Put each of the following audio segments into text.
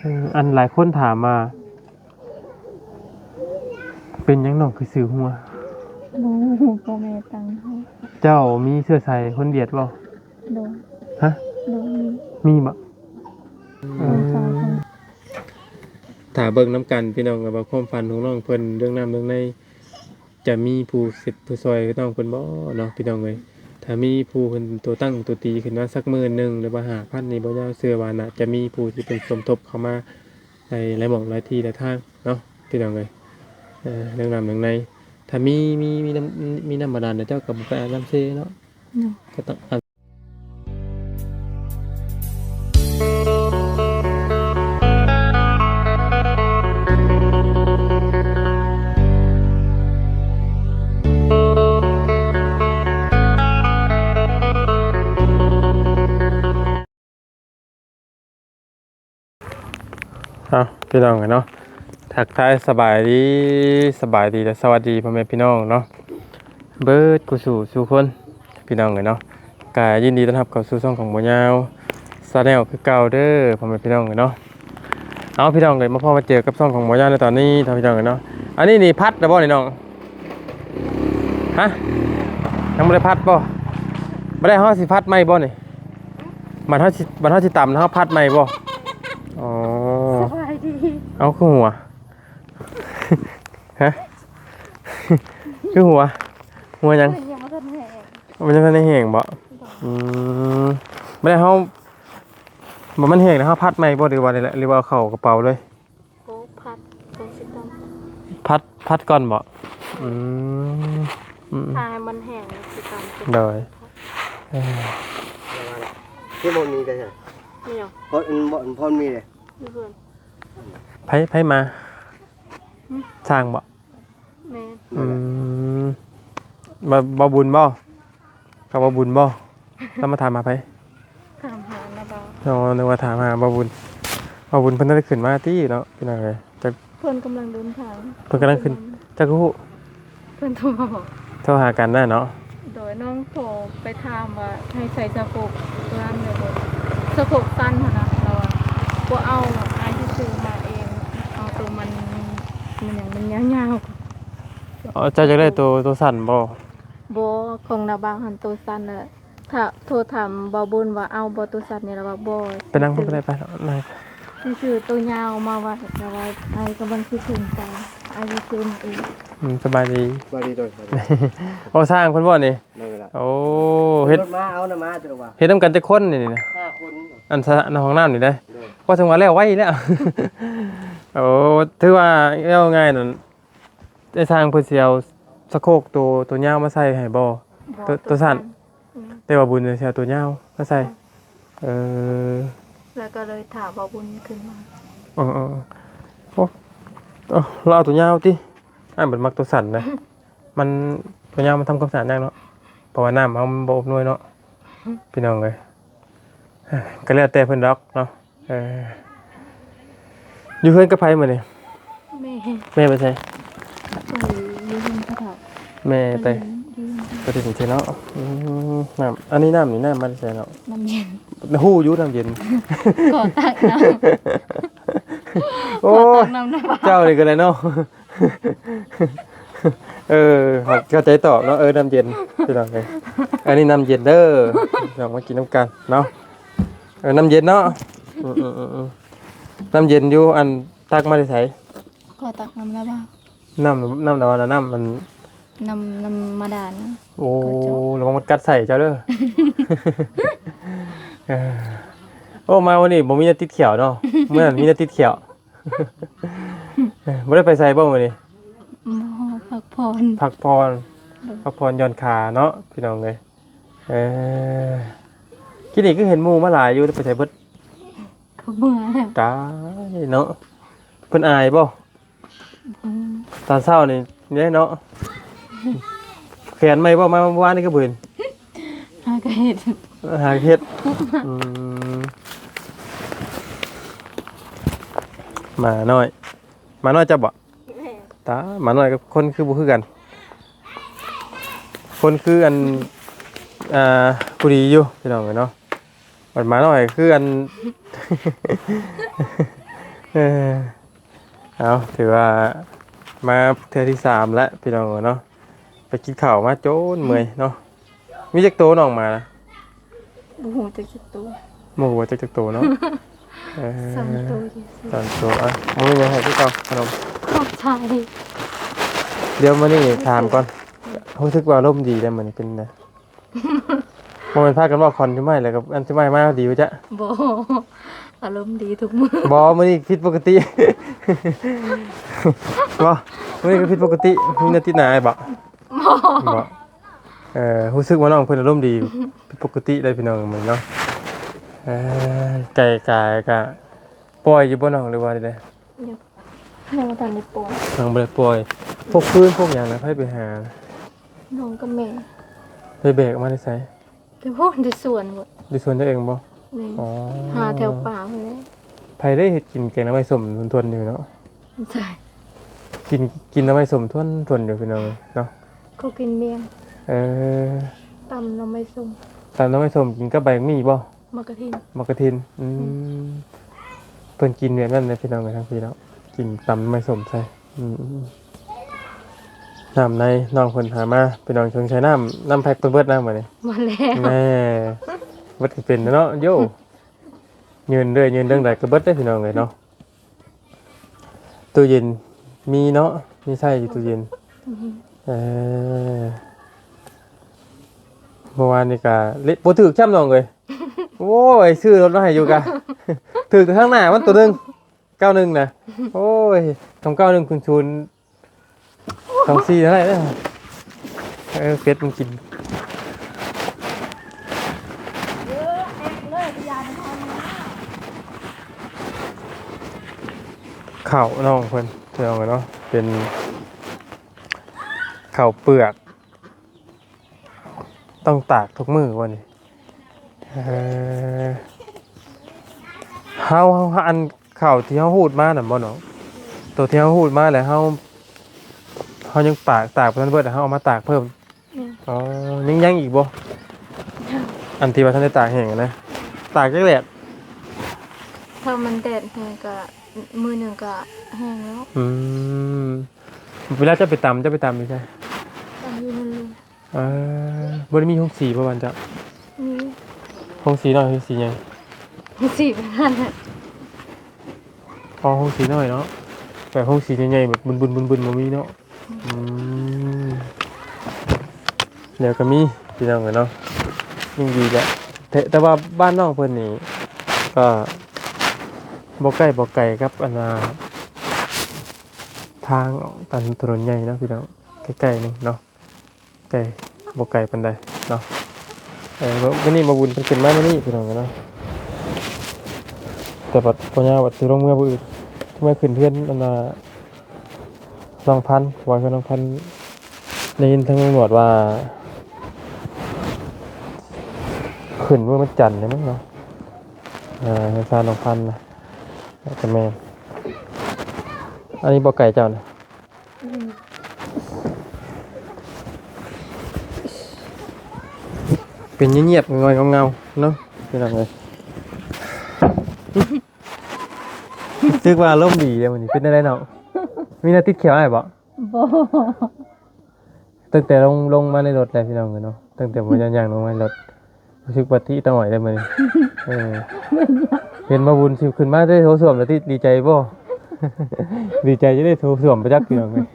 ເອີ ອັນຫຼາຍຄົນຖາມວ່າ ເປັນຫຍັງນ້ອງຄືຊື່ຫົວ? ບໍ່ຮູ້ ພໍ່ແມ່ຕັ້ງໃຫ້. ເຈົ້າມີເຊື້ອສາຍຄົນຫວຽດບໍ່? ໂດຍ. ຮະ? ໂດຍ ມີ. ມີບໍ່? ເອີ ມີສອງຄົນ. ຖ້າເບິ່ງນຳກັນພີ່ນ້ອງ ວ່າຄວາມຝັນຂອງນ້ອງເພິ່ນເລື່ອງນ້ຳເລື່ອງໃນ ຈະມີຜູ້ເຊັດຜູ້ຊ່ອຍນ້ອງເພິ່ນບໍ່ເນາະ ພີ່ນ້ອງເອີຍ. ຖ້າມີຜູ້ເພິ່ນໂຕຕັ້ງໂຕຕີຂຶ້ນມາສັກໝື່ນໜຶ່ງ ຫຼືວ່າຫ້າພັນນີ້ ບໍ່ຍາວເຊື່ອວ່າໜ້າຈະມີຜູ້ທີ່ເພິ່ນສົມທົບເຂົ້າມາໃນຫຼາຍໝ່ອງຫຼາຍທີ່ຫຼາຍທາງເນາະ ພີ່ນ້ອງເອີຍ. ເອີ ເລື່ອງນ້ຳເລື່ອງໃນ ຖ້າມີ ມີ ມີນ້ຳ ມີນ້ຳບາດານ ແລ້ວເຈົ້າກໍບໍ່ໄປອາບນ້ຳເຊເນາະ ເນາະ ກໍຕ້ອງ ເອົາ ພີ່ນ້ອງເອີຍເນາະ ທັກທາຍສະບາຍດີ ສະບາຍດີ ແລະ ສະຫວັດດີພໍ່ແມ່ພີ່ນ້ອງເນາະ ເບິດຄູ່ສູ່ສູ່ຄົນ ພີ່ນ້ອງເອີຍເນາະ. ກະຍິນດີຕ້ອນຮັບເຂົ້າສູ່ຊ່ອງຂອງບໍ່ຍາວ Channel ຄືເກົ່າເດີ ພໍ່ແມ່ພີ່ນ້ອງເອີຍເນາະ. ເອົາ ພີ່ນ້ອງເອີຍ ມາພໍ້ມາເຈີກັບຊ່ອງຂອງບໍ່ຍາວໃນຕອນນີ້ເນາະ ພີ່ນ້ອງເອີຍເນາະ. ອັນນີ້ນີ້ພັດແລ້ວບໍ່ນີ້ນ້ອງ? ຮະ? ຍັງບໍ່ໄດ້ພັດບໍ່? ບໍ່ໄດ້ ເຮົາຊິພັດໃໝ່ບໍ່ນີ້? ບັດເຮົາຊິ ບັດເຮົາຊິຕຳ ເຮົາພັດໃໝ່ບໍ່? ອໍ ສະບາຍດີ. ເອົາ ຄືຫົວ? ຮະ? ຄືຫົວ? ຫົວຫຍັງ? ມັນຍັງບໍ່ທັນແຫ້ງ. ມັນຍັງບໍ່ທັນໄດ້ແຫ້ງບໍ່? ອືມ ບໍ່ໄດ້ ເຮົາ ບໍ່ ມັນແຫ້ງແລ້ວ ເຮົາພັດໃໝ່ບໍ່ ຫຼືວ່ານີ້ແຫຼະ ຫຼືວ່າເອົາເຂົ້າກະເປົາເລີຍ? ໂອ້ ພັດກ່ອນຊິຕຳ. ພັດ ພັດກ່ອນບໍ່? ອືມ ອືມ ຖ້າໃຫ້ມັນແຫ້ງຊິຕຳ. ໂດຍ ເອີ ຄືບໍ່ມີໄດ້ໃສ? ມີຫຍັງ? ເພາະ ເພາະ ເພາະມີເດ້ ຢູ່ເຮືອນ. ໃຜ ໃຜມາ? ຫື? ຊ່າງບໍ່? ແມ່ນ. ອືມ ບ່າວ ບ່າວບຸນບໍ່? ກັບບ່າວບຸນບໍ່? ລາວມາຖາມຫາໃຜ? ຖາມຫານ້າບ່າວ. ອໍ ນຶກວ່າຖາມຫາບ່າວບຸນ. ບ່າວບຸນເພິ່ນໄດ້ຂຶ້ນມາຕິເນາະ ພີ່ນ້ອງເອີຍ. ຈັກ ເພິ່ນກຳລັງເດີນທາງ. ເພິ່ນກຳລັງຂຶ້ນ. ຈັກຮູ້? ເພິ່ນໂທມາບອກ. ໂທຫາກັນນະເນາະ. ໂດຍ ນ້ອງໂທໄປຖາມວ່າໃຫ້ໃສ່ສະໂພກຕົວນັ້ນແລ້ວບໍ່? ສະໂພກສັ້ນຫັ້ນນະ. ລາວວ່າບໍ່ເອົາ ອ້າຍຊິຊື້ມາເອງ ເອົາໂຕມັນ ມັນຫຍັງ ມັນຍາວໆ. ອໍ ເຈົ້າຢາກໄດ້ໂຕ ໂຕສັ້ນບໍ່? ບໍ່ ຂອງນ້າບ່າວຫັ້ນໂຕສັ້ນນະ. ຖ້າໂທຖາມບ່າວບຸນວ່າເອົາບໍ່ໂຕສັ້ນນີ້ ລາວວ່າບໍ່. ໄປນັ່ງພຸ້ນກໍໄດ້ ໄປນັ່ງ. ຊິຊື້ໂຕຍາວມາໄວ້ ລາວວ່າອ້າຍກຳລັງຊິຂຶ້ນໄປ ອ້າຍຊິຊື້ມາເອງ. ອືມ ສະບາຍດີ ສະບາຍດີ. ໂດຍ ໂອ້ ຊ່າງເພິ່ນບໍ່ນີ້? ໂດຍລະ. ໂອ້ ເຮັດ ລົດມາເອົານະ ມາແຕ່ລະວ່າ. ເຮັດນຳກັນຈັກຄົນນີ້ນະ? ຫ້າຄົນ. ອັນສະ ອັນຫ້ອງນ້ຳນີ້ເດ້? ໂດຍ. ວ່າເຖິງວ່າແລ້ວໄວແລ້ວ. ໂອ້ ຖືວ່າເວົ້າງ່າຍນັ້ນ ໄອ້ຊ່າງເພິ່ນຊິເອົາສະໂຄກໂຕ ໂຕຍາວມາໃສ່ໃຫ້ບໍ່? ບໍ່ ໂຕ ໂຕສັ້ນ. ອືມ ແຕ່ວ່າບຸນຊິເອົາໂຕຍາວມາໃສ່. ເອີ ແລ້ວກໍເລີຍຖ້າບ່າວບຸນຂຶ້ນມາ. ເອີໆ ໂອ້ ເອີ ລາວເອົາໂຕຍາວຕິ? ອ້າຍບັດມັກໂຕສັ້ນນະ. ມັນ ໂຕຍາວມັນທຳຄວາມສະອາດຍາກເນາະ ເພາະວ່ານ້ຳເຮົາມັນບໍ່ອົບນວຍເນາະ ພີ່ນ້ອງເອີຍ. ກໍແລ້ວແຕ່ເພິ່ນດອກເນາະ. ເອີ ຢູ່ເຮືອນກັບໃຜມື້ນີ້? ແມ່. ແມ່ໄປໃສ? ໄປຢູ່ເຮືອນພໍ່ເຖົ້າ. ແມ່ໄປ ໄປຫຼິ້ນ ໄປຫຼິ້ນໃສເນາະ? ອືມ ນ້ຳ ອັນນີ້ນ້ຳນີ້ນ້ຳມາແຕ່ໃສເນາະ? ນ້ຳເຢັນ. ຮູ້ຢູ່ນ້ຳເຢັນ. ຂໍຕັກນ້ຳ. ໂອ້ຍ ຂໍຕັກນ້ຳນະ. ເຈົ້ານີ້ກໍໄດ້ເນາະ. ເອີ ເຂົ້າໃຈຕອບເນາະ. ເອີ ນ້ຳເຢັນ ພີ່ນ້ອງເອີຍ. ອັນນີ້ນ້ຳເຢັນເດີ ພີ່ນ້ອງມາກິນນຳກັນເນາະ. ເອີ ນ້ຳເຢັນເນາະ. ອືມໆ ນ້ຳເຢັນຢູ່ ອັນ ຕັກມາແຕ່ໃສ? ຂໍຕັກນ້ຳລະບ່າວ. ນ້ຳ ນ້ຳລະບ່າວນະ ນ້ຳມັນ ນ້ຳ ນ້ຳບາດານ. ໂອ້ ລະວັງມັນກັດໃສ່ເຈົ້າເດີ. ເອີ ໂອ້ ມາມື້ນີ້ບໍ່ມີແນວຕິດແຂ້ວເນາະ. ມື້ນັ້ນມີແນວຕິດແຂ້ວ. ບໍ່ໄດ້ໄປໃສບໍ່ມື້ນີ້? ບໍ່ ພັກຜ່ອນ. ພັກຜ່ອນ ໂດຍ ພັກຜ່ອນຢ່ອນຂາເນາະ ພີ່ນ້ອງເອີຍ. ເອີ ກິນນີ້ຄືເຫັນໝູ່ມາຫຼາຍຢູ່ ໄປໃສເບິດ? ເຂົາເມືອແລ້ວ. ຕາຍເນາະ ເພິ່ນອາຍບໍ່? ອືມ ຕອນເຊົ້ານີ້ເດ້ເນາະ. ແຂນໃໝ່ບໍ່? ມາເມື່ອວານນີ້ຄືບໍ່ເຫັນ. ຫາກະເຮັດ ຫາກະເຮັດ. ອືມ ໝານ້ອຍ ໝານ້ອຍເຈົ້າບໍ່? ແມ່ນ. ຕາ ໝານ້ອຍກັບຄົນຄືບໍ່ຄືກັນ. ຄົນຄືອັນ ອ່າ ຜູ້ດີຢູ່ ພີ່ນ້ອງເອີຍເນາະ. ບັດໝານ້ອຍຄືອັນ ເອີ ເອົາ ຖືວ່າມາເທື່ອທີສາມແລ້ວພີ່ນ້ອງເອີຍເນາະ ໄປກິນເຂົ້າມາຈົນເມື່ອຍເນາະ. ມີຈັກໂຕນ້ອງໝານະ? ບໍ່ຮູ້ຈັກຈັກໂຕ. ບໍ່ຮູ້ຈັກຈັກໂຕເນາະ. ເອີ ສາມໂຕຢູ່ ສາມໂຕ. ອ່ະ ບໍ່ມີຫຍັງໃຫ້ຄືເກົ່າ ຂະໜົມ. ຂອບໃຈ. ດຽວມື້ນີ້ຖາມກ່ອນ ຮູ້ສຶກວ່າອາລົມດີແລ້ວມື້ນີ້ ເປັນໃດ? ບໍ່ແມ່ນພາກັນເວົ້າຄອນຈຸໄມ້ແລ້ວກໍອັນຈຸໄມ້ມາດີບໍ່ຈະ? ບໍ່ ອາລົມດີທຸກມື້. ບໍ່ ມື້ນີ້ຜິດປົກກະຕິ. ບໍ່ ມື້ນີ້ກໍຜິດປົກກະຕິ. ມີແນວຕິດໜ້າອ້າຍບໍ່? ບໍ່ ບໍ່. ເອີ ຮູ້ສຶກວ່ານ້ອງເພິ່ນອາລົມດີຜິດປົກກະຕິເລີຍພີ່ນ້ອງມື້ນີ້ເນາະ. ເອີ ໄກ່ກາກະປ່ອຍຢູ່ບໍ່ນ້ອງ ຫຼືວ່າໃດ? ຍັງ ຍັງບໍ່ທັນໄດ້ປ່ອຍ. ຍັງບໍ່ໄດ້ປ່ອຍ. ພວກຟືນພວກຫຍັງນະ ໃຜໄປຫາ? ນ້ອງກັບແມ່. ໄປແບກມາແຕ່ໃສ? ແຕ່ພຸ້ນ ແຕ່ສວນພຸ້ນ. ຢູ່ສວນເຈົ້າເອງບໍ່? ແມ່ນ. ອໍ ຫາແຖວປ່າພຸ້ນແຫຼະ. ໃຜໄດ້ເຮັດກິນແກງໜໍ່ໄມ້ສົ້ມທົນໆຢູ່ເນາະ? ໃຊ່ ກິນ ກິນໜໍ່ໄມ້ສົ້ມທົນໆຢູ່ພີ່ນ້ອງເນາະ. ເຂົາກິນໝ້ຽງ. ເອີ ຕຳໜໍ່ໄມ້ສົ້ມ. ຕຳໜໍ່ໄມ້ສົ້ມກິນກັບໃບໝີ່ບໍ່? ໝາກກະທິນ. ໝາກກະທິນ. ອືມ ອືມ ເພິ່ນກິນແບບນັ້ນແຫຼະພີ່ນ້ອງເອີຍ ທາງພີ້ເນາະ ກິນຕຳໄມ້ສົ້ມໃສ່. ອືມ ນ້ຳໃນນ້ອງເພິ່ນຫາມາ ພີ່ນ້ອງ ສົງໄສນ້ຳ ນ້ຳແພັກເພິ່ນເບິດນະມື້ນີ້. ໝົດແລ້ວ. ແນ່ ເບິດກໍເປັນເນາະ. ໂຢ ຢືນເລື້ອຍ ຢືນເລື່ອງໃດກໍເບິດເດ້ພີ່ນ້ອງເອີຍເນາະ. ຕູ້ເຢັນມີເນາະ ມີໃຊ້ຢູ່ຕູ້ເຢັນ. ອືມ ເອີ ເມື່ອວານນີ້ກະເລະ ບໍ່ຖືກຊ້ຳນ້ອງເອີຍ. ໂອ້ຍ ຊື້ລົດມາໃຫ້ຢູ່ກະ ຖືກແຕ່ທາງໜ້າມັນໂຕໜຶ່ງ ເກົ້າໜຶ່ງນະ. ໂອ້ຍ ຄຳເກົ້າໜຶ່ງຄູນສູນ ສອງສີ່ເທົ່າໃດເດີ້? ເອີ ເປັດມັນກິນເຂົ້ານ້ອງເພິ່ນ ພີ່ນ້ອງເອີຍເນາະ ເປັນເຂົ້າເປືອກ ຕ້ອງຕາກທຸກມື້ບໍ່ນີ້? ເອີ ເຮົາ ເຮົາ ອັນ ເຂົ້າທີ່ເຮົາຮູດມານັ້ນບໍ່ນ້ອງ? ໂຕທີ່ເຮົາຮູດມາແລ້ວ ເຮົາ ເຮົາຍັງຕາກ ຕາກບໍ່ທັນເບິດ ເຮົາເອົາມາຕາກເພີ່ມ. ແມ່ນ. ອໍ ຍັງ ຍັງອີກບໍ່? ຍັງ. ອັນທີ່ວ່າທັນໄດ້ຕາກແຫ້ງນະ ຕາກຈັກແດດ? ຖ້າມັນແດດແຮງກໍມື້ໜຶ່ງກໍແຫ້ງແລ້ວ. ອືມ ເວລາເຈົ້າໄປຕຳ ເຈົ້າໄປຕຳຢູ່ໃສ? ຕຳຢູ່ເຮືອນລຸງ. ເອີ ບໍ່ໄດ້ມີໂຮງສີບໍ່ບ້ານເຈົ້າ? ມີ. ໂຮງສີນ້ອຍ ໂຮງສີໃຫຍ່? ໂຮງສີປານນັ້ນແຫຼະ. ອໍ ໂຮງສີນ້ອຍເນາະ ແບບໂຮງສີໃຫຍ່ໆ ແບບບຶນໆ ບຶນໆ ບໍ່ມີເນາະ. ອືມ ດຽວກໍມີ ພີ່ນ້ອງເອີຍເນາະ ຍັງດີແຫຼະ. ແຕ່ ແຕ່ວ່າບ້ານນ້ອງເພິ່ນນີ້ກໍບໍ່ໃກ້ບໍ່ໄກກັບອັນວ່າທາງຕັນຖະໜົນໃຫຍ່ເນາະ ພີ່ນ້ອງ ໃກ້ໆ ໜຶ່ງເນາະ. ໄກ ບໍ່ໄກປານໃດເນາະ. ເອີ ມື້ນີ້ບ່າວບຸນເພິ່ນຂຶ້ນມາມື້ນີ້ ພີ່ນ້ອງເອີຍເນາະ ແຕ່ບັດພໍ່ຍ່າບັດຊິລົງເມືອມື້ອື່ນ ເມືອຂຶ້ນເຮືອນອັນນ່າ ນ້ອງພັນ ເພາະວ່າເຮືອນນ້ອງພັນ ໄດ້ຍິນທາງຕຳຫຼວດວ່າ ຂຶ້ນມື້ວັນຈັນນີ້ມັ້ງເນາະ. ເອີ ເຮືອນຊານນ້ອງພັນນະ ໜ້າຈະແມ່ນ. ອັນນີ້ບໍ່ໄກເຈົ້ານະ? ອືມ ເປັນງຽບໆ ງ່ອຍໆ ເງົາໆ ເນາະ ພີ່ນ້ອງເອີຍ. ຮູ້ສຶກວ່າອາລົມດີເດ້ມື້ນີ້ ເປັນຈັ່ງໃດນ້ອງ? ມີແນວຕິດແຂ້ວອ້າຍບໍ່? ບໍ່. ຕັ້ງແຕ່ລົງ ລົງມາໃນລົດແລ້ວ ພີ່ນ້ອງເອີຍເນາະ ຕັ້ງແຕ່ບໍ່ຍ່າງລົງມາໃນລົດ ຮູ້ສຶກວ່າຕິຕາຫງອຍເດ້ມື້ນີ້. ເອີ ເຫັນບ່າວບຸນຊິຂຶ້ນມາແຕ່ໂຖສ້ວມລະຕິ ດີໃຈບໍ່? ດີໃຈຈະໄດ້ໂຖສ້ວມໄປຈັກ ພີ່ນ້ອງເອີຍ.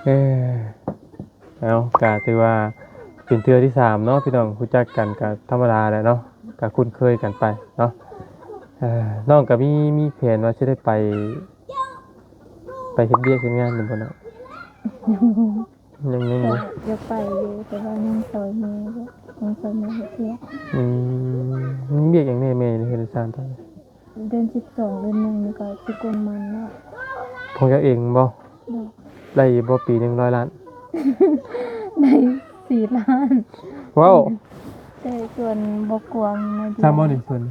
ເອີ ເອົາ ກະຖືວ່າເປັນເທື່ອທີສາມເນາະ ພີ່ນ້ອງ ຮູ້ຈັກກັນກະທຳມະດາແຫຼະເນາະ ກະຄຸ້ນເຄີຍກັນໄປເນາະ. ເອີ ນ້ອງກະມີ ມີແຜນວ່າຊິໄດ້ໄປ ໄປເຮັດວຽກເຮັດງານຢູ່ບໍ່ເນາະ? ຍັງ ຍັງ ຍັງ ກໍຢາກໄປຢູ່ ແຕ່ວ່າຍັງຊ່ອຍແມ່ຢູ່ ຍັງຊ່ອຍແມ່ເຮັດວຽກ. ອືມ ມີວຽກຫຍັງແດ່ແມ່ຢູ່ເຮືອນຊານຕອນນີ້? ເດືອນສິບສອງ ເດືອນໜຶ່ງນີ້ກໍຊິກົນມັນແລ້ວ. ຂອງເຈົ້າເອງບໍ່? ໂດຍ. ໄດ້ຢູ່ບໍ່ປີໜຶ່ງຮ້ອຍລ້ານ? ໄດ້ສີ່ລ້ານ. ວ້າວ ແຕ່ສວນບໍ່ກວ້າງນະ. ຊ້ຳບໍ່ນີ້ສວນ?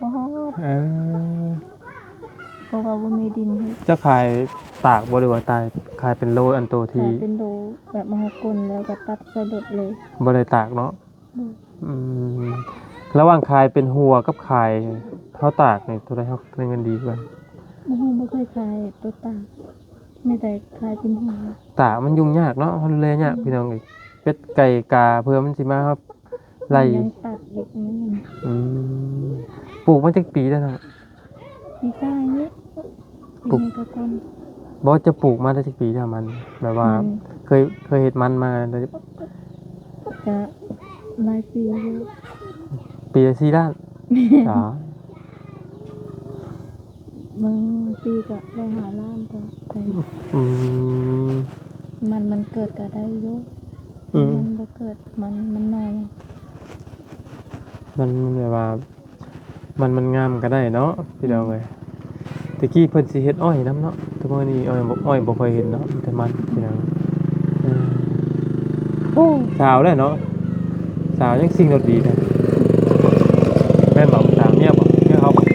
ບໍ່ຮອດ. ເອີ ເພາະວ່າບໍ່ມີດິນເຮັດ. ເຈົ້າຂາຍຕາກບໍ່ ຫຼືວ່າຕາຍ ຂາຍເປັນໂລ ອັນໂຕທີ່ ຂາຍເປັນໂລ ແບບມາຮອດກົນແລ້ວກໍຕັດໃສ່ລົດເລີຍ. ບໍ່ໄດ້ຕາກເນາະ? ບໍ່. ອືມ ລະຫວ່າງຂາຍເປັນຫົວກັບຂາຍເຮົາຕາກນີ້ ໂຕໃດເຮົາໄດ້ເງິນດີກວ່າ? ບໍ່ຮູ້ ບໍ່ເຄີຍຂາຍໂຕຕາກ ມີແຕ່ຂາຍເປັນຫົວ. ຕາກມັນຫຍຸ້ງຍາກເນາະ ເຮົາດູແລຍາກ ອືມ ພີ່ນ້ອງເອີຍ. ເປັດໄກ່ກາເພື່ອມັນຊິມາ ເຮົາໄລ່ ມັນຍັງຕັດອີກ ອືມ ປູກມາຈັກປີແລ້ວເນາະ? ປີກາຍນີ້ ປູກ ປີນີ້ກໍຕົ້ນ. ບໍ່ ຈະປູກມາໄດ້ຈັກປີແລ້ວມັນ ແບບວ່າ ມັນ ເຄີຍ ເຄີຍເຮັດມັນມາ ກະຫຼາຍປີຢູ່ ປີລະສີ່ລ້ານ. ຈ້າ ບາງປີກໍໄດ້ຫ້າລ້ານກໍໄດ້. ອືມ ມັນ ມັນເກີດກໍໄດ້ຢູ່ ອືມ ມັນບໍ່ເກີດ ມັນ ມັນນ້ອຍ ມັນ ມັນແບບວ່າ ມັນ ມັນງາມກໍໄດ້ເນາະ ພີ່ນ້ອງເອີຍ. ອືມ ແຕ່ກີ້ເພິ່ນຊິເຮັດອ້ອຍນຳເນາະ ທຸກມື້ນີ້ອ້ອຍບໍ່ ອ້ອຍບໍ່ຄ່ອຍເຫັນເນາະ ມີແຕ່ມັນ ພີ່ນ້ອງ. ເອີ ໂອ້ ສາວແລ້ວເນາະ ສາວຍັງຊິງລົດດີແທ້ ແມ່ນບໍ່? ສາວເມຍບໍ່? ເມຍເຮົາບໍ່? ເອີ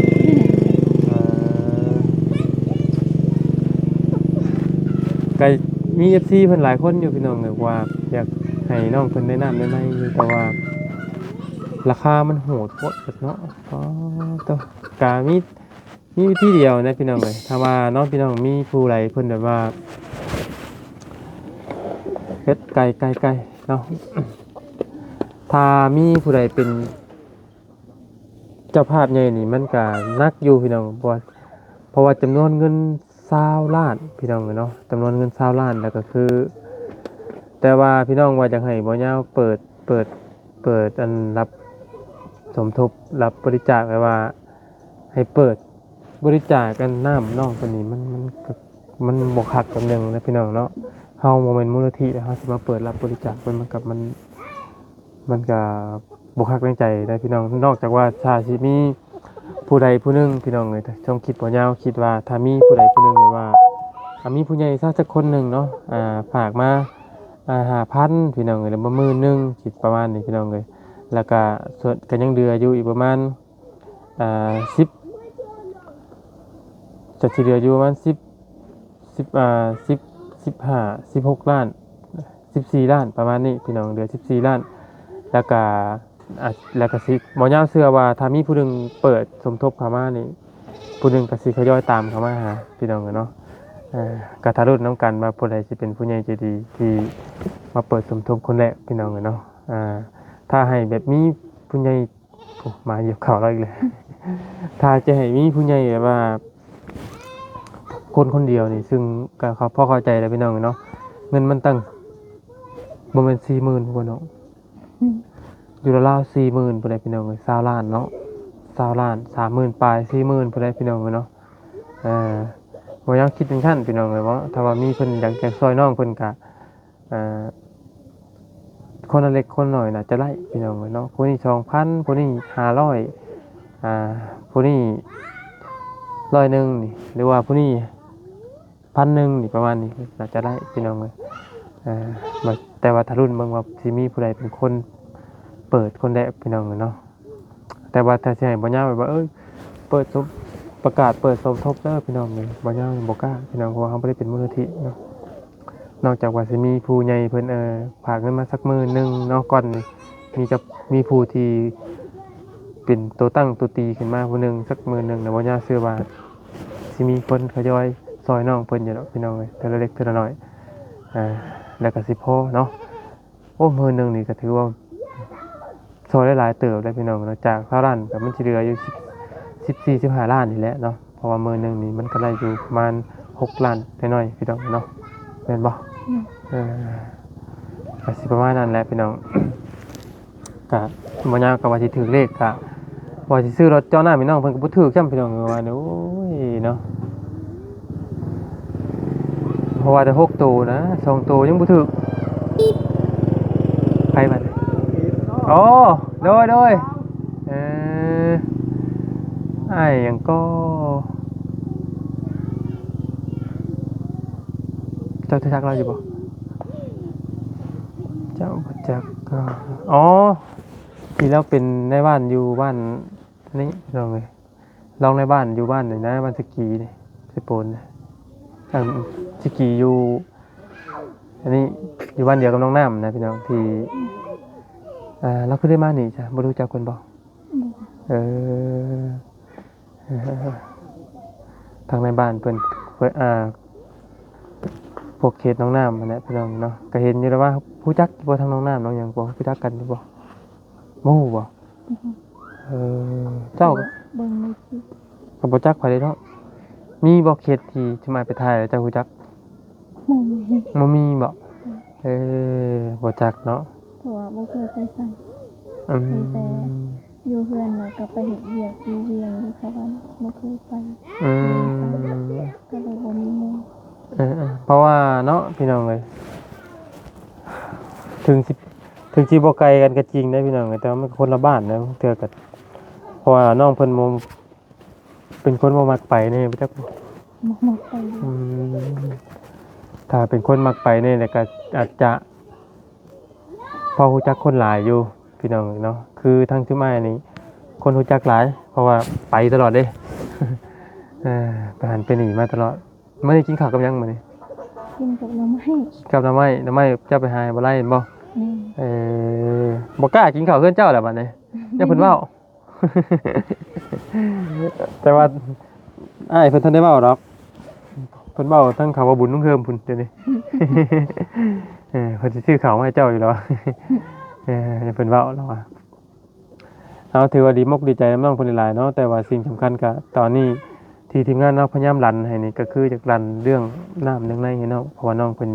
ກໍມີເອັຟຊີເພິ່ນຫຼາຍຄົນຢູ່ ພີ່ນ້ອງເອີຍ ວ່າຢາກໃຫ້ນ້ອງເພິ່ນໄດ້ນ້ຳໄດ້ໃນຢູ່ ແຕ່ວ່າລາຄາມັນໂຫດໂພດເນາະ. ອໍ ໂຕ ກະມີ ມີວິທີດຽວນະ ພີ່ນ້ອງເອີຍ. ຖ້າວ່າເນາະ ພີ່ນ້ອງມີຜູ້ໃດເພິ່ນແບບວ່າເຮັດໄກ່ ໄກ່ ໄກ່ເນາະ ຖ້າມີຜູ້ໃດເປັນເຈົ້າພາບໃຫຍ່ນີ້ ມັນກະໜັກຢູ່ ພີ່ນ້ອງ ເພາະວ່າ ເພາະວ່າຈຳນວນເງິນຊາວລ້ານ ພີ່ນ້ອງເອີຍເນາະ ຈຳນວນເງິນຊາວລ້ານ ແລ້ວກໍຄື ແຕ່ວ່າພີ່ນ້ອງວ່າຢາກໃຫ້ບໍ່ຍາວເປີດ ເປີດ ເປີດອັນຮັບສົມທົບ ຮັບບໍລິຈາກ ແບບວ່າໃຫ້ເປີດບໍລິຈາກອັນນ້ຳນ້ອງຕົວນີ້ ມັນ ມັນ ມັນບໍ່ຄັກ ແບບໜຶ່ງນະ ພີ່ນ້ອງເນາະ. ເຮົາບໍ່ແມ່ນມູນນິທິ ແລ້ວເຮົາຊິມາເປີດຮັບບໍລິຈາກ ມັນ ມັນກໍ ມັນ ມັນກະບໍ່ຄັກໃນໃຈໃດພີ່ນ້ອງ. ນອກຈາກວ່າຖ້າຊິມີຜູ້ໃດຜູ້ໜຶ່ງ ພີ່ນ້ອງເອີຍ ຄວາມຄິດບໍ່ຍາວຄິດວ່າ ຖ້າມີຜູ້ໃດຜູ້ໜຶ່ງ ຫຼືວ່າ ອ່າ ມີຜູ້ໃຫຍ່ຊະຈັກຄົນໜຶ່ງເນາະ ອ່າ ຝາກມາ ອ່າ ຫ້າພັນ ພີ່ນ້ອງເອີຍ ຫຼືວ່າໝື່ນໜຶ່ງ ຊິປະມານນີ້ ພີ່ນ້ອງເອີຍ. ແລ້ວກະສ່ວນ ກະຍັງເຫຼືອຢູ່ອີກປະມານ ອ່າ ສິບ ຈະຊິເຫຼືອຢູ່ປະມານສິບ ສິບ ອ່າ ສິບ ສິບຫ້າ ສິບຫົກລ້ານ ສິບສີ່ລ້ານ ປະມານນີ້ ພີ່ນ້ອງ ເຫຼືອສິບສີ່ລ້ານ. ແລ້ວກະ ອ່າ ແລ້ວກະຊິ ບໍ່ຍາວເຊື່ອວ່າ ຖ້າມີຜູ້ໜຶ່ງເປີດສົມທົບເຂົ້າມານີ້ ຜູ້ໜຶ່ງກະຊິທະຍອຍຕາມເຂົ້າມາຫາ ພີ່ນ້ອງເອີຍເນາະ. ເອີ ກະຖ້າລຸ້ນນຳກັນວ່າຜູ້ໃດຊິເປັນຜູ້ໃຫຍ່ໃຈດີທີ່ມາເປີດສົມທົບຄົນແລກ ພີ່ນ້ອງເອີຍເນາະ. ອ່າ ຖ້າໃຫ້ແບບມີຜູ້ໃຫຍ່ ໂອ້ ໝາຫຽບເຂົ້າລາວອີກແລ້ວ. ຖ້າຈະໃຫ້ມີຜູ້ໃຫຍ່ແບບວ່າຄົນຄົນດຽວນີ້ ຊຶ່ງກໍພໍເຂົ້າໃຈແລ້ວ ພີ່ນ້ອງເນາະ ເງິນມັນຕັ້ງ ບໍ່ແມ່ນສີ່ໝື່ນພຸ້ນເນາະ ອືມ ຢູ່ລາວໆ ສີ່ໝື່ນພຸ້ນແຫຼະ ພີ່ນ້ອງເອີຍ ຊາວລ້ານເນາະ ຊາວລ້ານ ສາມໝື່ນປາຍ ສີ່ໝື່ນພຸ້ນແຫຼະ ພີ່ນ້ອງເອີຍເນາະ. ເອີ ບໍ່ຢາກຄິດຈັ່ງຊັ້ນ ພີ່ນ້ອງເອີຍເນາະ ຖ້າວ່າມີເພິ່ນຢາກ ຢາກຊ່ອຍນ້ອງເພິ່ນກະ ອ່າ ຄົນລະເລັກຄົນນ້ອຍໜ້າຈະໄດ້ ພີ່ນ້ອງເອີຍເນາະ. ຜູ້ນີ້ສອງພັນ ຜູ້ນີ້ຫ້າຮ້ອຍ ອ່າ ຜູ້ນີ້ຮ້ອຍໜຶ່ງນີ້ ຫຼືວ່າຜູ້ນີ້ພັນໜຶ່ງນີ້ ປະມານນີ້ໜ້າຈະໄດ້ ພີ່ນ້ອງເອີຍ. ອ່າ ແຕ່ວ່າຖ້າລຸ້ນເບິ່ງວ່າຊິມີຜູ້ໃດເປັນຄົນເປີດຄົນແລກ ພີ່ນ້ອງເອີຍເນາະ. ແຕ່ວ່າຖ້າຊິໃຫ້ບໍ່ຍາວແບບວ່າ ເອີ ເປີດສົມ ປະກາດເປີດສົມທົບເດີພີ່ນ້ອງເອີຍ ບໍ່ຍາວບໍ່ກ້າພີ່ນ້ອງ ເພາະວ່າເຮົາບໍ່ໄດ້ເປັນມູນນິທິເນາະ. ນອກຈາກວ່າຊິມີຜູ້ໃຫຍ່ເພິ່ນ ເອີ ຝາກເງິນມາສັກໝື່ນໜຶ່ງເນາະ ກ່ອນນີ້ ມີຈັກ ມີຜູ້ທີ່ເປັນໂຕຕັ້ງໂຕຕີຂຶ້ນມາຜູ້ໜຶ່ງ ສັກໝື່ນໜຶ່ງນະ ບໍ່ຍາກເຊື່ອວ່າຊິມີຄົນທະຍອຍຊ່ອຍນ້ອງເພິ່ນຢູ່ດອກພີ່ນ້ອງເອີຍ ເທື່ອລະເລັກເທື່ອລະນ້ອຍ ອ່າ ແລ້ວກໍຊິພໍເນາະ. ໂອ້ ໝື່ນໜຶ່ງນີ້ກໍຖືວ່າຊ່ອຍໄດ້ຫຼາຍເຕີບເດ້ພີ່ນ້ອງເນາະ. ຈາກຊາວລ້ານກໍມັນຊິເຫຼືອຢູ່ສິບ ສິບສີ່ ສິບຫ້າລ້ານນີ້ແຫຼະເນາະ ເພາະວ່າໝື່ນໜຶ່ງນີ້ມັນກໍໄດ້ຢູ່ປະມານຫົກລ້ານໜ້ອຍໆ ພີ່ນ້ອງເນາະ ແມ່ນບໍ່? ອືມ ເອີ ກໍຊິປະມານນັ້ນແຫຼະພີ່ນ້ອງ. ກະບໍ່ຍາວກໍວ່າຊິຖືກເລກ ກະວ່າຊິຊື້ລົດເຈາະນ້ຳໃຫ້ນ້ອງເພິ່ນກໍບໍ່ຖືກຊ້ຳ ພີ່ນ້ອງເອີຍ ວ່ານີ້ ໂອ້ຍເນາະ. ເພາະວ່າແຕ່ຫົກໂຕນະ ສອງໂຕຍັງບໍ່ຖືກ. ໃຜບັດນີ້? ອໍ ໂດຍ ໂດຍ ເອີ ອ້າຍຫຍັງກໍ ເຈົ້າຮູ້ຈັກລາວຢູ່ບໍ່? ເຈົ້າບໍ່ຈັກກໍ ອໍ ທີ່ລາວເປັນນາຍບ້ານຢູ່ບ້ານນີ້ ນ້ອງເອີຍ ລອງນາຍບ້ານຢູ່ບ້ານນີ້ນະ ບ້ານສະກີນີ້ ສະໂປນນະ ອັນສະກີຢູ່ ອັນນີ້ ຢູ່ບ້ານດຽວກັບນ້ອງນ້ຳນະ ພີ່ນ້ອງ ທີ່ ອ່າ ລາວຄືໄດ້ມານີ້ຊະ ບໍ່ຮູ້ຈັກເພິ່ນບໍ່? ບໍ່ ເອີ ເອີ ເອີ ເອີ ທາງໃນບ້ານເພິ່ນ ເພິ່ນ ອ່າ ພວກເຂດໜອງນ້ຳຫັ້ນແຫຼະພີ່ນ້ອງເນາະ. ກໍເຫັນຢູ່ແລ້ວວ່າ ຮູ້ຈັກຢູ່ບໍ່ ທາງໜອງນ້ຳໜອງຫຍັງບໍ່? ຮູ້ຈັກກັນຢູ່ບໍ່? ບໍ່ຮູ້ບໍ່? ບໍ່ຮູ້. ເອີ ເຈົ້າ ເບິ່ງໃນຄລິບ ກໍບໍ່ຈັກໃຜເດ້ເນາະ. ມີບໍ່ເຂດທີ່ ທີ່ອ້າຍໄປຖ່າຍແລ້ວເຈົ້າຮູ້ຈັກ? ບໍ່ມີ. ບໍ່ມີບໍ່? ເອີ ບໍ່ຈັກເນາະ ເພາະວ່າບໍ່ເຄີຍໄປໃສ. ອືມ ມີແຕ່ຢູ່ເຮືອນ ແລ້ວກໍໄປເຮັດວຽກຢູ່ວຽງ ຢູ່ສະຫວັນ ບໍ່ເຄີຍໄປ. ອືມ ກໍເລີຍບໍ່ມີໝູ່. ເອີໆ ເພາະວ່າເນາະ ພີ່ນ້ອງເອີຍ ເຖິງຊິ ເຖິງຊິບໍ່ໄກກັນກໍຈິງເດ້ພີ່ນ້ອງເອີຍ ແຕ່ວ່າມັນກໍຄົນລະບ້ານນະ ເທື່ອກໍ ເພາະວ່ານ້ອງເພິ່ນບໍ່ ເປັນຄົນບໍ່ມັກໄປແດ່ ບໍ່ຈັກ. ບໍ່ມັກໄປ. ອືມ ຖ້າເປັນຄົນມັກໄປແດ່ ແລ້ວກໍອາດຈະພໍຮູ້ຈັກຄົນຫຼາຍຢູ່ພີ່ນ້ອງເນາະ. ຄືທາງຊຸມອ້າຍນີ້ ຄົນຮູ້ຈັກຫຼາຍ ເພາະວ່າໄປຕະຫຼອດເດ້. ເອີ ໄປຫັ້ນໄປນີ້ມາຕະຫຼອດ. ມື້ນີ້ກິນເຂົ້າກັບຫຍັງມື້ນີ້? ກິນກັບໜໍ່ໄມ້. ກັບໜໍ່ໄມ້. ໜໍ່ໄມ້ເຈົ້າໄປຫາບໍ່ໄດ້ແມ່ນບໍ່? ແມ່ນ. ເອີ ບໍ່ກ້າກິນເຂົ້າເຮືອນເຈົ້າແລ້ວບັດນີ້ ຢ້ານເພິ່ນເວົ້າ. ແຕ່ວ່າອ້າຍເພິ່ນທັນໄດ້ເວົ້າດອກ ເພິ່ນເວົ້າທັງເຂົາວ່າບຸນລຸງເຮີມພຸ້ນດຽວນີ້. ເອີ ເພິ່ນຊິຊື້ເຂົ້າມາໃຫ້ເຈົ້າຢູ່ແລ້ວ. ເອີ ເພິ່ນເວົ້າແລ້ວວ່າ ເອົາ ຖືວ່າດີມົກດີໃຈນຳນ້ອງເພິ່ນຫຼາຍໆເນາະ. ແຕ່ວ່າສິ່ງສຳຄັນກະຕອນນີ້ທີ່ທີມງານເຮົາພະຍາຍາມລັນໃຫ້ນີ້ ກໍຄືຢາກລັນເລື່ອງນ້ຳເລື່ອງໃນໃຫ້ນ້ອງ ເພາະວ່ານ້ອງເພິ່ນ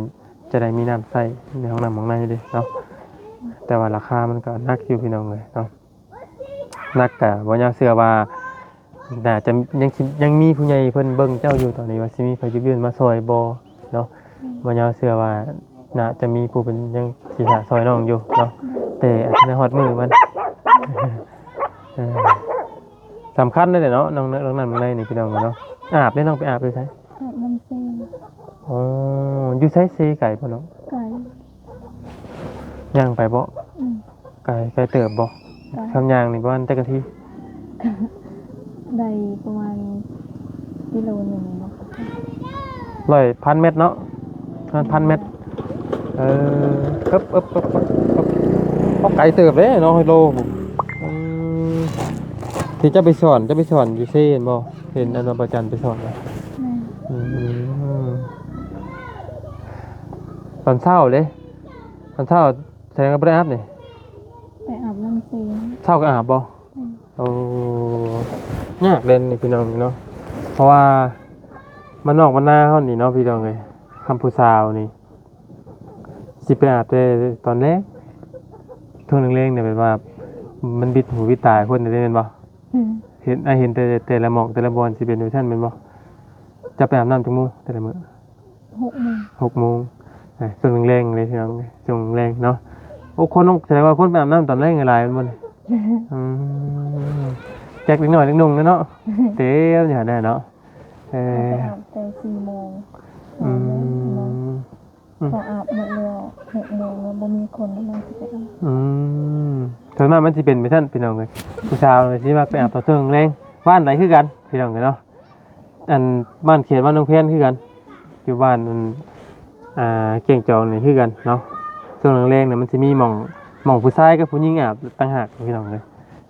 ຈະໄດ້ມີນ້ຳໃຊ້ໃນຫ້ອງນ້ຳຫ້ອງໃນເດ້ເນາະ. ແຕ່ວ່າລາຄາມັນກໍໜັກຢູ່ພີ່ນ້ອງເອີຍເນາະ. ໜັກກະບໍ່ຍາວເຊື່ອວ່າໜ້າຈະຍັງ ຍັງມີຜູ້ໃຫຍ່ເພິ່ນເບິ່ງເຈົ້າຢູ່ຕອນນີ້ ວ່າຊິມີໃຜຢຸບຍື່ນມາຊ່ອຍບໍ່ເນາະ. ບໍ່ຍາວເຊື່ອວ່າໜ້າຈະມີຜູ້ເພິ່ນຍັງຊິຖ້າຊ່ອຍນ້ອງຢູ່ເນາະ ແຕ່ອາດຈະໄດ້ຮອດມື້ມັນ. ເອີ ສຳຄັນເດ້ເນາະ ນ້ອງ ນ້ອງນ້ຳໃນນີ້ພີ່ນ້ອງເນາະ. ອາບເດ້ ນ້ອງໄປອາບຢູ່ໃສ? ອາບນ້ຳເຊ. ອໍ ຢູ່ໃສເຊ? ໄກບໍ່ນ້ອງ? ໄກ. ຍ່າງໄປບໍ່? ອືມ. ໄກ ໄກເຕີບບໍ່? ໄກ. ຄຳຍ່າງນີ້ປະມານຈັກນາທີ? ໄດ້ປະມານກິໂລໜຶ່ງເນາະ. ຮ້ອຍ ພັນແມັດເນາະ? ປະມານພັນແມັດ. ເອີ ເອີບ ເອີບ ເອີບ ເອີບ ເອີບ ເອົາ ໄກເຕີບເດ້ເນາະ ຮ້ອຍໂລ. ອືມ ທີ່ເຈົ້າໄປສອນ ເຈົ້າໄປສອນຢູ່ເຊແມ່ນບໍ່? ເຫັນອັນວ່າພະອາຈານໄປສອນນະ. ແມ່ນ. ອືມ ຕອນເຊົ້າເດ້ ຕອນເຊົ້າ ແສດງວ່າບໍ່ໄດ້ອາບນີ້? ໄປອາບນ້ຳເຊ. ເຊົ້າກໍອາບບໍ່? ແມ່ນ. ໂອ້ ຍາກເດ້ນີ້ພີ່ນ້ອງເນາະ ເພາະວ່າບ້ານນອກບ້ານນາເຮົານີ້ເນາະ ພີ່ນ້ອງເອີຍ ຄຳຜູ້ສາວນີ້ຊິໄປອາບແຕ່ຕອນແລງ ຊ່ວງແລງໆນີ້ ແບບວ່າມັນບິດຫູບິດຕາຄົນເດ້ ແມ່ນບໍ່? ອືມ. ເຫັນ ອ້າຍເຫັນແຕ່ ແຕ່ລະໝ່ອງແຕ່ລະບ່ອນຊິເປັນແບບນັ້ນແມ່ນບໍ່? ເຈົ້າໄປອາບນ້ຳຈັກໂມງແຕ່ລະມື້? ຫົກໂມງ. ຫົກໂມງ. ເອີ ຊ່ວງແລງໆເລີຍພີ່ນ້ອງ ຊ່ວງແລງເນາະ. ໂອ້ ຄົນ ແສດງວ່າຄົນໄປອາບນ້ຳຕອນແລງຫຼາຍແມ່ນບໍ່ນີ້? ອືມ ຈັກເດັກນ້ອຍເດັກໜຸ່ມເນາະ ເຕັມຢູ່ຫັ້ນແຫຼະເນາະ. ເອີ ເຂົາໄປອາບແຕ່ສີ່ໂມງ. ອືມ. ເຂົາອາບໝົດແລ້ວ ຫົກໂມງແລ້ວ ບໍ່ມີຄົນແລ້ວ ມັນຊິໄປອາບ. ອືມ ສ່ວນມາກມັນຊິເປັນແບບນັ້ນພີ່ນ້ອງເອີຍ ຜູ້ສາວຊິມັກໄປອາບຕອນຊ່ວງແລງ. ບ້ານໃດຄືກັນພີ່ນ້ອງເອີຍເນາະ ອັນບ້ານເຂດບ້ານໜອງແພນຄືກັນ ຢູ່ບ້ານອັນ ອ່າ ແກ້ງຈອງນີ້ຄືກັນເນາະ. ຊ່ວງແລງໆນີ້ມັນຊິມີໝ່ອງ ໝ່ອງຜູ້ຊາຍກັບຜູ້ຍິງອາບຕ່າງຫາກພີ່ນ້ອງເອີຍ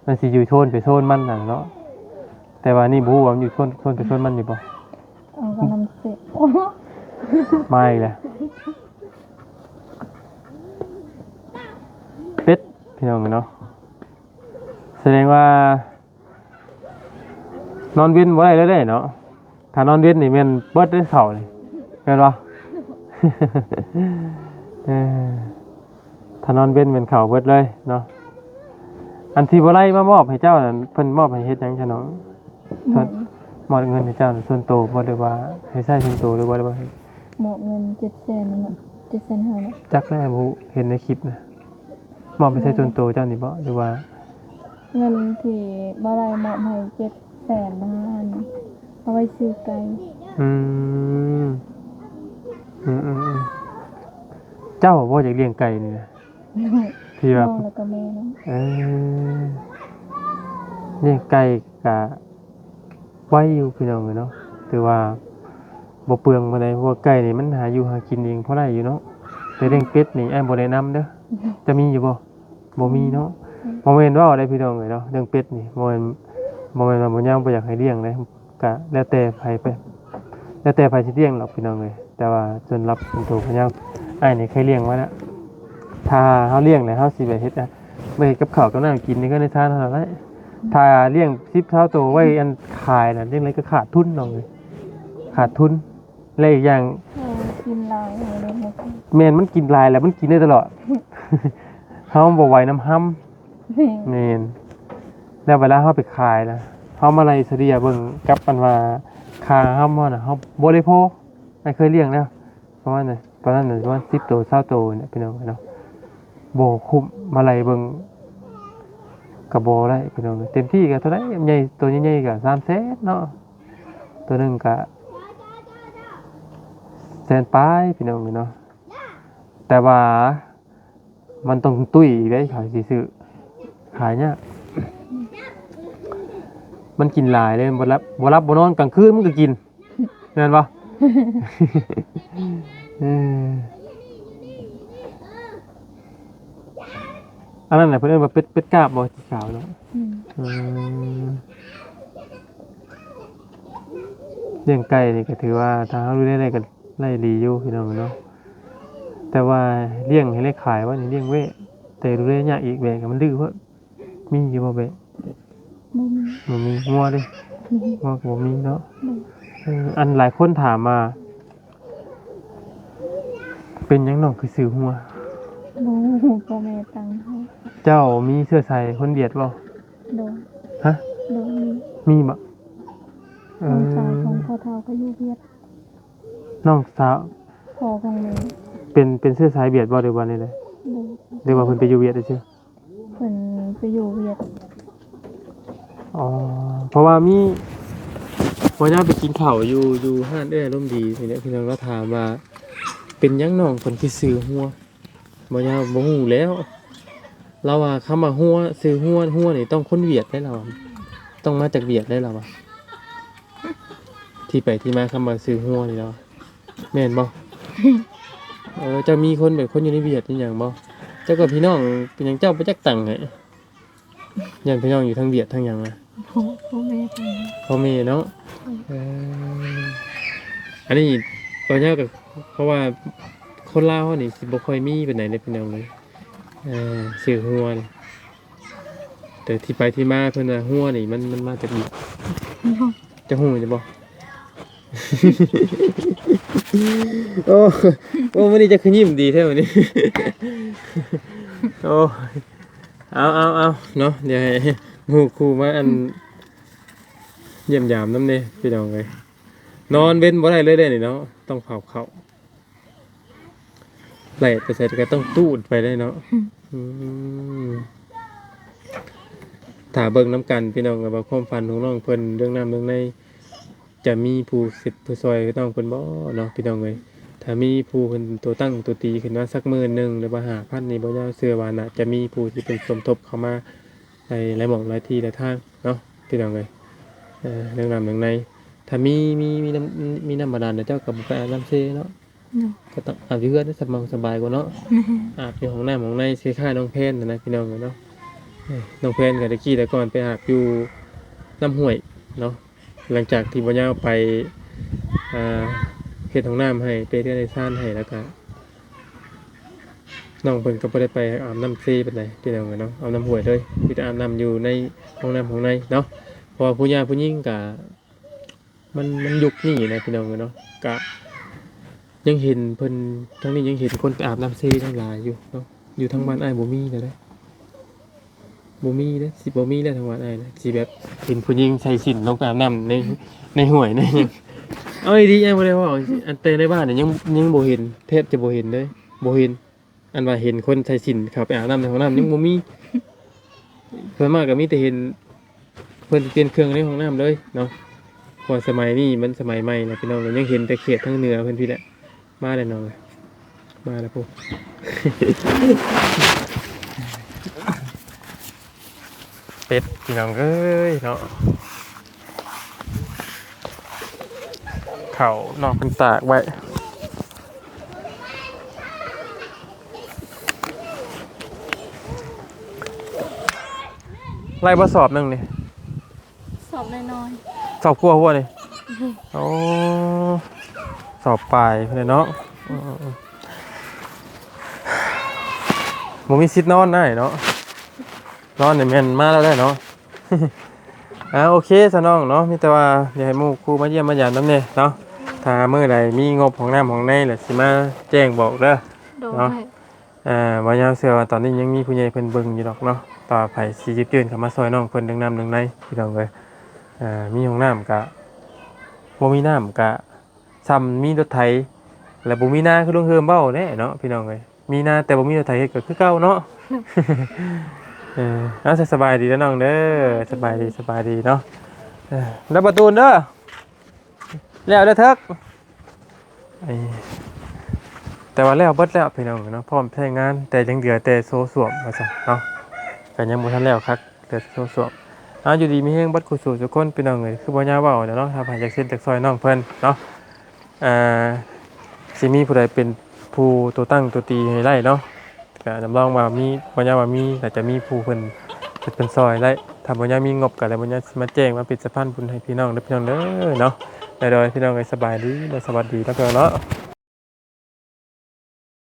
ມັນຊິຢູ່ໂຊນໄປໂຊນມັນຫັ້ນເນາະ. ແຕ່ວ່ານີ້ບໍ່ຮູ້ວ່າມັນຢູ່ໂຊນ ໂຊນໄປໂຊນມັນຢູ່ບໍ່? ເອົາ ກໍນຳເສະ ມາອີກແລ້ວ ເປັດ ພີ່ນ້ອງເນາະ. ສະແດງວ່ານອນເວັນບໍ່ໄດ້ເລີຍເດ້ເນາະ ຖ້ານອນເວັນນີ້ແມ່ນເບິດເດ້ເຂົ້ານີ້ ແມ່ນບໍ່? ເອີ ຖ້ານອນເວັນແມ່ນເຂົ້າເບິດເລີຍເນາະ. ອັນທີ່ບໍ່ໄດ້ມາມອບໃຫ້ເຈົ້ານັ້ນ ເພິ່ນມອບໃຫ້ເຮັດຫຍັງຊະນ້ອງ? ມອບ ມອບເງິນໃຫ້ເຈົ້າສ່ວນໂຕບໍ່ ຫຼືວ່າໃຫ້ໃຊ້ສ່ວນໂຕ ຫຼືວ່າ ຫຼືວ່າໃຫ້ ມອບເງິນເຈັດແສນນັ້ນນະ ເຈັດແສນຫ້ານະ. ຈັກແລ້ວ ບໍ່ເຫັນໃນຄລິບນະ. ມອບໄປໃຊ້ ແມ່ນ ສ່ວນໂຕເຈົ້ານີ້ບໍ່ ຫຼືວ່າ? ເງິນທີ່ບໍ່ໄດ້ມອບໃຫ້ເຈັດແສນນັ້ນ ເອົາໄວ້ຊື້ໄກ່. ອືມ ອືມໆໆ ເຈົ້າບໍ່ຢາກລ້ຽງໄກ່ນີ້ນະ? ທີ່ວ່າ ນ້ອງແລ້ວກໍແມ່ນະ. ເອີ ລ້ຽງໄກ່ກະໄວຢູ່ພີ່ນ້ອງເອີຍເນາະ ຖືວ່າບໍ່ເປືອງປານໃດ ເພາະວ່າໄກ່ນີ້ມັນຫາຢູ່ຫາກິນເອງພໍໄດ້ຢູ່ເນາະ. ແຕ່ລ້ຽງເປັດນີ້ອ້າຍບໍ່ແນະນຳເດີ. ຈະມີຢູ່ບໍ່? ບໍ່ມີເນາະ. ອືມ ບໍ່ແມ່ນເວົ້າໄດ້ພີ່ນ້ອງເອີຍເນາະ ເລື່ອງເປັດນີ້ ບໍ່ແມ່ນ ບໍ່ແມ່ນວ່າບໍ່ຍາມບໍ່ຢາກໃຫ້ລ້ຽງເດ້ ກະແລ້ວແຕ່ໃຜໄປ ແລ້ວແຕ່ໃຜຊິລ້ຽງດອກພີ່ນ້ອງເອີຍ ແຕ່ວ່າສ່ວນລັບສ່ວນໂຕຂອງເຮົາ ອ້າຍນີ້ເຄີຍລ້ຽງມາແລ້ວ. ຖ້າເຮົາລ້ຽງແລ້ວ ເຮົາຊິໄປເຮັດ ໄປເຮັດກັບເຂົ້າກັບນ້ຳກິນໃນເຮືອນໃນຊານເຮົານັ້ນແຫຼະ. ຖ້າລ້ຽງສິບຊາວໂຕໄວ້ອັນຂາຍນະ ຈັ່ງໃດກໍຂາດທຶນນ້ອງເອີຍ ຂາດທຶນ. ແລະອີກຢ່າງ ເອີ ກິນຫຼາຍ ແມ່ນ ມັນກິນຫຼາຍແລ້ວມັນກິນໄດ້ຕະຫຼອດ ເຮົາບໍ່ໄຫວນຳຮຳ. ແມ່ນ ແມ່ນ ແລ້ວເວລາເຮົາໄປຂາຍນະ ເຮົາມາໄລ່ສະເລ່ຍເບິ່ງກັບອັນວ່າຄ່າຮຳເຮົານະ ເຮົາບໍ່ໄດ້ພໍ. ອ້າຍເຄີຍລ້ຽງແລ້ວ ປະມານນັ້ນ ຕອນນັ້ນນະ ປະມານສິບໂຕ ຊາວໂຕນີ້ແຫຼະ ພີ່ນ້ອງເອີຍເນາະ ບໍ່ຄຸ້ມ. ມາໄລ່ເບິ່ງກໍບໍ່ໄດ້ ພີ່ນ້ອງເອີຍ ເຕັມທີ່ກໍເທົ່າໃດ ໃຫຍ່ ໂຕໃຫຍ່ໆກໍສາມແສນເນາະ ໂຕໜຶ່ງກໍແສນປາຍ ພີ່ນ້ອງເອີຍເນາະ. ແຕ່ວ່າມັນຕ້ອງຕຸ້ຍອີກເດ້ ຂ້ອຍຊິຊື້ ຂາຍຍາກ ມັນກິນຫຼາຍເດ້ ບໍ່ຫຼັບ ບໍ່ຫຼັບບໍ່ນອນ ກາງຄືນມັນກໍກິນ ແມ່ນບໍ່? ເອີ ອັນນັ້ນນະ ເພິ່ນເອີ້ນວ່າເປັດ ເປັດກາບບໍ່ ສີຂາວເນາະ? ອືມ ອືມ ລ້ຽງໄກ່ນີ້ກໍຖືວ່າ ຖ້າເຮົາດູແລໄດ້ກໍໄດ້ດີຢູ່ ພີ່ນ້ອງເນາະ ແຕ່ວ່າລ້ຽງໃຫ້ໄດ້ຂາຍວ່ານີ້ ລ້ຽງແວະ ແຕ່ດູແລຍາກອີກ ແວະກໍມັນດື້ໂພດ. ມີຢູ່ບໍ່ແວະ? ບໍ່ມີ ບໍ່ມີ. ງົວເດ້? ບໍ່ມີ. ງົວກໍບໍ່ມີເນາະ. ບໍ່ ເອີ ອັນຫຼາຍຄົນຖາມວ່າ ເປັນຫຍັງນ້ອງຄືຊື້ງົວ? ບໍ່ຮູ້ ພໍ່ແມ່ຕັ້ງໃຫ້. ເຈົ້າມີເຊື້ອສາຍຄົນຫວຽດບໍ່? ໂດຍ. ຮະ? ໂດຍ ມີ. ມີບໍ່? ເອີ ນ້ອງສາວຂອງພໍ່ເຖົ້າກໍຢູ່ຫວຽດ. ນ້ອງສາວ ພໍ່ຂອງແມ່ ເປັນ ເປັນເຊື້ອສາຍຫວຽດບໍ່ ຫຼືວ່າແນວໃດ? ບໍ່ ຫຼືວ່າເພິ່ນໄປຢູ່ຫວຽດຊື່? ເພິ່ນໄປຢູ່ຫວຽດ. ອໍ ເພາະວ່າມີ ບໍ່ຍາມໄປກິນເຂົ້າຢູ່ ຢູ່ຮ້ານເອື້ອຍອາລົມດີນີ້ແຫຼະ ພີ່ນ້ອງ ລາວຖາມວ່າ ເປັນຫຍັງນ້ອງເພິ່ນຄືຊື້ງົວ? ບໍ່ຍາມ ບໍ່ຮູ້ແລ້ວ ລາວວ່າຄຳວ່າງົວ ຊື້ງົວ ງົວນີ້ຕ້ອງຄົນຫວຽດໄດ໋ລາວວ່າ ຕ້ອງມາຈາກຫວຽດໄດ໋ລາວວ່າ ທີ່ໄປທີ່ມາຄຳວ່າຊື້ງົວນີ້ລາວວ່າ ແມ່ນບໍ່? ເອີ ເຈົ້າມີຄົນແບບຄົນຢູ່ໃນຫວຽດອີຫຍັງບໍ່? ເຈົ້າກັບພີ່ນ້ອງເປັນຫຍັງເຈົ້າບໍ່ຈັກຕັ້ງໃຫ້? ຢ້ານພີ່ນ້ອງຢູ່ທາງຫວຽດທາງຫຍັງນະ? ພໍ່ ພໍ່ແມ່ ພໍ່ແມ່ເນາະ. ອືມ ເອີ ອັນນີ້ກໍຍາວກໍ ເພາະວ່າຄົນລາວເຮົານີ້ຊິບໍ່ຄ່ອຍມີປານໃດເດ້ພີ່ນ້ອງເອີຍ ເອີ ຊື້ງົວນີ້ ແຕ່ທີ່ໄປທີ່ມາເພິ່ນວ່າງົວນີ້ມັນ ມັນມາຈາກຫວຽດ ເຈົ້າຮູ້ຢູ່ບໍ່? ໂອ້ ໂອ້ ມື້ນີ້ເຈົ້າຄືຍິ້ມດີແທ້ມື້ນີ້ ໂອ້ ເອົາ ເອົາ ເອົາເນາະ ດຽວໃຫ້ໝູ່ຄູ່ມາອັນ ຢ້ຽມຢາມນຳແດ່ພີ່ນ້ອງເອີຍ ນອນເວັນບໍ່ໄດ້ເລີຍເດ້ນີ້ເນາະ ຕ້ອງເຝົ້າເຂົ້າ ໄລ່ໄປໃສກໍຕ້ອງຕູດໄປເດ້ເນາະ. ອືມ ອືມ ຖ້າເບິ່ງນຳກັນພີ່ນ້ອງ ວ່າຄວາມຝັນຂອງນ້ອງເພິ່ນເລື່ອງນ້ຳເລື່ອງໃນ ຈະມີຜູ້ເຊັດຜູ້ຊ່ອຍນ້ອງເພິ່ນບໍ່ເນາະ ພີ່ນ້ອງເອີຍ. ຖ້າມີຜູ້ເພິ່ນຕົວຕັ້ງຕົວຕີຂຶ້ນມາສັກໝື່ນໜຶ່ງ ຫຼືວ່າຫ້າພັນນີ້ ບໍ່ຍາວເຊື່ອວ່າໜ້າຈະມີຜູ້ທີ່ເພິ່ນສົມທົບເຂົ້າມາໃນຫຼາຍໝ່ອງຫຼາຍທີ່ຫຼາຍທາງເນາະ ພີ່ນ້ອງເອີຍ. ເອີ ເລື່ອງນ້ຳເລື່ອງໃນ ຖ້າມີ ມີ ມີນ້ຳ ມີນ້ຳບາດານ ເຈົ້າກໍບໍ່ໄປອາບນ້ຳເຊເນາະ? ເນາະ ກໍຕ້ອງອາບຢູ່ເຮືອນ ສະດວກສະບາຍກວ່າເນາະ. ອາບຢູ່ຫ້ອງນ້ຳຫ້ອງໃນ ຄືຄ້າຍນ້ອງແພນຫັ້ນນະ ພີ່ນ້ອງເອີຍເນາະ. ເອີ ນ້ອງແພນກໍແຕ່ກີ້ແຕ່ກ່ອນໄປອາບຢູ່ນ້ຳຫ້ວຍເນາະ. ຫຼັງຈາກທີ່ບໍ່ຍາວໄປ ອ່າ ເຮັດຫ້ອງນ້ຳໃຫ້ ເປເຮືອນໃຫ້ຊານໃຫ້ ແລ້ວກະນ້ອງເພິ່ນກໍບໍ່ໄດ້ໄປອາບນ້ຳເຊປານໃດ ພີ່ນ້ອງເອີຍເນາະ, ອາບນ້ຳຫ້ວຍເລີຍ, ມີແຕ່ອາບນ້ຳຢູ່ໃນຫ້ອງນ້ຳຫ້ອງໃນເນາະ. ເພາະວ່າຜູ້ຍ່າຜູ້ຍິງກະ ມັນ ມັນຍຸກນີ້ນະ ພີ່ນ້ອງເອີຍເນາະ, ກະຍັງເຫັນເພິ່ນ ທາງນີ້ຍັງເຫັນຄົນໄປອາບນ້ຳເຊຍັງຫຼາຍຢູ່ເນາະ. ຢູ່ທາງບ້ານອ້າຍບໍ່ມີແລ້ວເດ້. ບໍ່ມີເດ້ ຊິບໍ່ມີແລ້ວທາງບ້ານອ້າຍນະ ຊິແບບເຫັນຜູ້ຍິງໃສ່ສິ້ນລົງໄປອາບນ້ຳໃນ ໃນຫ້ວຍໃນຫຍັງ. ເອົາດີໆ ອ້າຍບໍ່ໄດ້ເວົ້າ ອັນແຕ່ໃນບ້ານນີ້ຍັງ ຍັງບໍ່ເຫັນ ແທບຈະບໍ່ເຫັນເລີຍ ບໍ່ເຫັນ. ອັນວ່າເຫັນຄົນໃສ່ສິ້ນເຂົ້າໄປອາບນ້ຳໃນຫ້ອງນ້ຳຍັງບໍ່ມີ. ສ່ວນມາກກໍມີແຕ່ເຫັນເພິ່ນປ່ຽນເຄື່ອງໃນຫ້ອງນ້ຳເລີຍເນາະ. ເພາະວ່າສະໄໝນີ້ມັນສະໄໝໃໝ່ແລ້ວ ພີ່ນ້ອງ, ຍັງເຫັນແຕ່ເຂດທາງເໜືອເພິ່ນພີ້ແຫຼະ. ມາແລ້ວນ້ອງ ມາແລ້ວພຸ້ນ. ເປັດ ພີ່ນ້ອງເອີຍເນາະ, ເຂົ້ານ້ອງເພິ່ນຕາກໄວ້. ໄດ້ບໍ່ສອບໜຶ່ງນີ້? ສອບນ້ອຍໆ. ສອບຄົວຫົວນີ້? ໂອ້ ໂອ້ ສອບປາຍພຸ້ນແຫຼະເນາະ. ອືມ ບໍ່ມີສິດນອນໄດ້ເນາະ ນອນນີ້ແມ່ນມາແລ້ວແຫຼະເນາະ. ອ່າ ໂອເຄຊະນ້ອງເນາະ ມີແຕ່ວ່າຢາກໃຫ້ໝູ່ຄູ່ມາຢ້ຽມມາຢາມນຳແດ່ເນາະ. ຖ້າມື້ໃດມີງົບຫ້ອງນ້ຳຫ້ອງໃນລະຊິມາແຈ້ງບອກເດີ ໂດຍ ເນາະ. ອ່າ ບໍ່ຍາວເຊື່ອວ່າຕອນນີ້ຍັງມີຜູ້ໃຫຍ່ເພິ່ນເບິ່ງຢູ່ດອກເນາະ ແຕ່ວ່າໃຜຊິຢິບຍື່ນເຂົ້າມາຊ່ອຍນ້ອງເພິ່ນເລື່ອງນ້ຳເລື່ອງໃນ ພີ່ນ້ອງເອີຍ. ອ່າ ມີຫ້ອງນ້ຳກະບໍ່ມີ ນ້ຳກະຊ່ຳມີລົດໄຖ ແລະ ບໍ່ມີນາຄືລຸງເຮີມເວົ້າແຫຼະເນາະ ພີ່ນ້ອງເອີຍ. ມີນາແຕ່ບໍ່ມີລົດໄຖເຮັດກໍຄືເກົ່າເນາະ. ເອີ ເອົາ ສະບາຍດີເດີນ້ອງເດີ ສະບາຍດີ ສະບາຍດີເນາະ. ເອີ ແລ້ວປະຕູນເດີ ແລ້ວເດີເຖິກ. ເອີ ແຕ່ວ່າແລ້ວເບິດແລ້ວພີ່ນ້ອງເນາະ ພ້ອມໃຊ້ງານ ແຕ່ຍັງເຫຼືອແຕ່ໂຊສ້ວມວ່າຊັ້ນເນາະ ກໍຍັງບໍ່ທັນແລ້ວຄັກ ເຫຼືອໂຊສ້ວມ. ເອົາ ຢູ່ດີມີແຮງເບິດຄູ່ສູ່ທຸກຄົນ ພີ່ນ້ອງເອີຍ. ຄືບໍ່ຍາວເວົ້າແຫຼະເນາະ ຖ້າໃຜຢາກເຊັນຢາກຊ່ອຍນ້ອງເພິ່ນເນາະ ອ່າ ຊິມີຜູ້ໃດເປັນຜູ້ຕົວຕັ້ງຕົວຕີໃຫ້ໄດ້ເນາະ ກະຮັບຮອງວ່າມີ ບໍ່ຍາວວ່າມີ ອາດຈະມີຜູ້ເພິ່ນ ເພິ່ນຊ່ອຍໄດ້. ຖ້າບໍ່ຍາວມີງົບກະແລ້ວ ບໍ່ຍາວຊິມາແຈ້ງມາເປັນສະພານບຸນໃຫ້ພີ່ນ້ອງເດີ ພີ່ນ້ອງເດີເນາະ. ໂດຍ ໂດຍ ພີ່ນ້ອງເອີຍ ສະບາຍດີ ແລະ ສະຫວັດດີເນາະ ພີ່ນ້ອງເນາະ.